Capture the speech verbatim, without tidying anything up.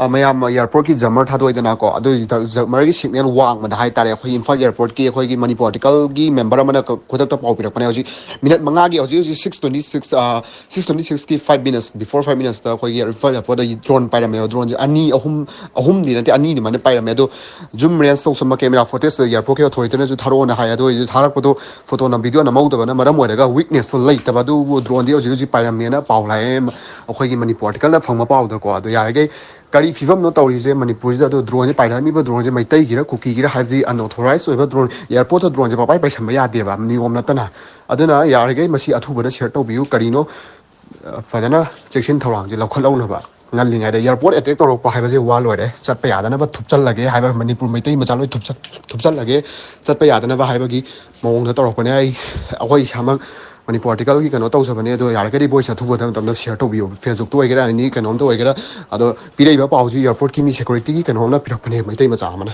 ꯑ, ꯃꯌꯥꯝ ꯑꯦꯌꯥꯔꯄꯣꯔꯠꯀꯤ ꯖꯃꯔ ꯊꯥꯗꯣꯛꯏꯗꯅꯀꯣ, ꯑꯗꯨꯒꯤ ꯖꯃꯔꯒꯤ ꯁꯤꯒꯅꯦꯜ ꯋꯥꯡꯃꯗ ꯍꯥꯏꯇꯥꯔꯦ, ꯑꯩꯈꯣꯏ ꯏꯝꯐꯥꯜ ꯑꯦꯌꯥꯔꯄꯣꯔꯠꯀꯤ ꯑꯩꯈꯣꯏꯒꯤ ꯃꯅꯤꯄꯨꯔ ꯑꯥꯔꯇꯤꯀꯜꯒꯤ ꯃꯦꯝꯕꯔ ꯑꯃꯅ ꯈꯨꯗꯛꯇ ꯄꯥꯎ ꯄꯤꯔꯛꯄꯅꯦ꯫ ꯍꯧꯖꯤꯛ ꯃꯤꯅꯠ ꯃꯉꯥꯒꯤ, ꯍꯧꯖꯤꯛ ꯍꯧꯖꯤꯛ six twenty six, six twenty ꯁꯤꯛꯁꯀꯤ ꯐꯥꯏꯚ ꯃꯤꯅꯠꯁ, ꯕꯤꯐꯣꯔ ꯐꯥꯏꯚ ꯃꯤꯅꯠꯁꯇ ꯑꯩꯈꯣꯏꯒꯤ ꯏꯝꯐꯥꯜ ꯑꯦꯌꯥꯔꯄꯣꯔꯠꯇ ꯗ꯭ꯔꯣꯟ ꯄꯥꯏꯔꯝꯃꯦꯕ꯫ ꯗ꯭ꯔꯣꯟꯁꯦ ꯑꯅꯤ, ꯑꯍꯨꯝ, ꯑꯍꯨꯝꯗꯤ ꯅꯠꯇꯦ, ꯑꯅꯤ ꯑꯗꯨꯃꯥꯏꯅ ꯄꯥꯏꯔꯝꯃꯦ꯫ ꯑꯗꯣ ꯖꯨꯝ ꯔꯦꯟꯖ ꯇꯧꯁꯟꯕ ꯀꯦꯃꯦꯔꯥ ꯐꯣꯇꯦꯖꯇ ꯏꯌꯥꯔꯄꯣꯔꯠꯀꯤ ꯑꯣꯊꯣꯔꯤꯇꯤꯅꯁꯨ ꯊꯥꯔꯛꯑꯣꯅ ꯍꯥꯏ꯫ ꯑꯗꯨ ꯑꯣꯏꯔꯁꯨ ꯊꯥꯔꯛꯄꯗꯣ ꯐꯣꯇꯣꯅ ꯚꯤꯗꯤꯑꯣ ꯅꯝꯍꯧꯗꯕꯅ ꯃꯔꯝ ꯑꯣꯏꯔꯒ ꯋꯤꯛꯅꯦꯁꯇꯣ ꯂꯩꯇꯕ꯫ ꯑꯗꯨꯕꯨ ꯗ꯭ꯔꯣꯟꯗꯤ ꯍꯧꯖꯤꯛ ꯍꯧꯖꯤꯛ ꯄꯥꯏꯔꯝꯃꯦꯅ ꯄꯥꯎ ꯂꯥꯛꯑꯦ, ꯑꯩꯈꯣꯏꯒꯤ ꯃꯅꯤꯄꯨꯔ ꯑꯥꯔꯇꯤꯀꯜꯗ ꯐꯪꯕ ꯄꯥꯎꯗꯀꯣ꯫ ꯑꯗꯣ ꯌꯥꯔꯤꯈꯩ ꯀꯔꯤ ꯐꯤꯕꯝꯅꯣ ꯇꯧꯔꯤꯁꯦ ꯃꯅꯤꯄꯨꯔꯁꯤꯗ? ꯑꯗꯣ ꯗ꯭ꯔꯣꯟꯁꯦ ꯄꯥꯏꯔꯛꯂꯤꯕ ꯗ꯭ꯔꯣꯟꯁꯦ ꯃꯩꯇꯩꯒꯤꯔ ꯀꯨꯀꯤꯒꯤꯔ ꯍꯥꯏꯕꯗꯤ ꯑꯟꯑꯣꯊꯣꯔꯥꯏꯁ ꯑꯣꯏꯕ ꯗ꯭ꯔꯣꯟ, ꯑꯦꯌꯥꯔꯄꯣꯔꯠꯇ ꯗ꯭ꯔꯣꯟꯁꯦ ꯄꯥꯏ ꯄꯥꯏꯁꯟꯕ ꯌꯥꯗꯦꯕ, ꯅꯤꯌꯣꯝ ꯅꯠꯇꯅ꯫ ꯑꯗꯨꯅ ꯌꯥꯔꯤꯈꯩ ꯃꯁꯤ ꯑꯊꯨꯕꯗ ꯁꯤꯌꯔ ꯇꯧꯕꯤꯌꯨ꯫ ꯀꯔꯤꯅꯣ? ꯐꯖꯅ ꯆꯦꯛꯁꯤꯟ ꯊꯧꯔꯥꯡꯁꯦ ꯂꯧꯈꯠꯍꯧꯅꯕ꯫ ꯉꯜꯂꯤꯉꯩꯗ ꯑꯦꯌꯥꯔꯄꯣꯔꯠ ꯑꯦꯇꯦꯛ ꯇꯧꯔꯛꯄ ꯍꯥꯏꯕꯁꯦ ꯋꯥ ꯂꯣꯏꯔꯦ꯫ ꯆꯠꯄ ꯌꯥꯗꯅꯕ ꯊꯨꯞꯆꯜꯂꯒꯦ ꯍꯥꯏꯕ, ꯃꯅꯤꯄꯨꯔ ꯃꯩꯇꯩ ꯃꯆꯥ ꯂꯣꯏ ꯊꯨꯞꯆꯜꯂꯒꯦ, ꯆꯠꯄ ꯌꯥꯗꯅꯕ ꯍꯥꯏꯕꯒꯤ ꯃꯑꯣꯡꯗ ꯇꯧꯔꯛꯄꯅꯦ꯫ ꯑꯩ, ꯑꯩꯈꯣꯏ ꯏꯁꯥꯃꯛ ꯃꯅꯤꯄꯨꯔ ꯑꯥꯔꯇꯤꯀꯜꯒꯤ ꯀꯩꯅꯣ ꯇꯧꯖꯕꯅꯦ꯫ ꯑꯗꯣ ꯌꯥꯔꯒꯗꯤ ꯚꯣꯏꯁ ꯑꯊꯨꯕꯗ ꯃꯇꯝꯗ ꯁꯤꯌꯔ ꯇꯧꯕꯤꯌꯨ, ꯐꯦꯁꯕꯨꯛꯇ ꯑꯣꯏꯒꯦꯔꯥ, ꯑꯦꯅꯤ ꯀꯩꯅꯣꯝꯇ ꯑꯣꯏꯒꯦꯔꯥ꯫ ꯑꯗꯣ ꯄꯤꯔꯛꯏꯕ ꯄꯥꯎꯁꯤ ꯑꯦꯌꯥꯔꯄꯣꯔꯠꯀꯤ ꯃꯤ, ꯁꯦꯀ꯭ꯌꯨꯔꯤꯇꯤꯒꯤ ꯀꯩꯅꯣꯝꯅ ꯄꯤꯔꯛꯄꯅꯦ, ꯃꯩꯇꯩ ꯃꯆꯥ ꯑꯃꯅ꯫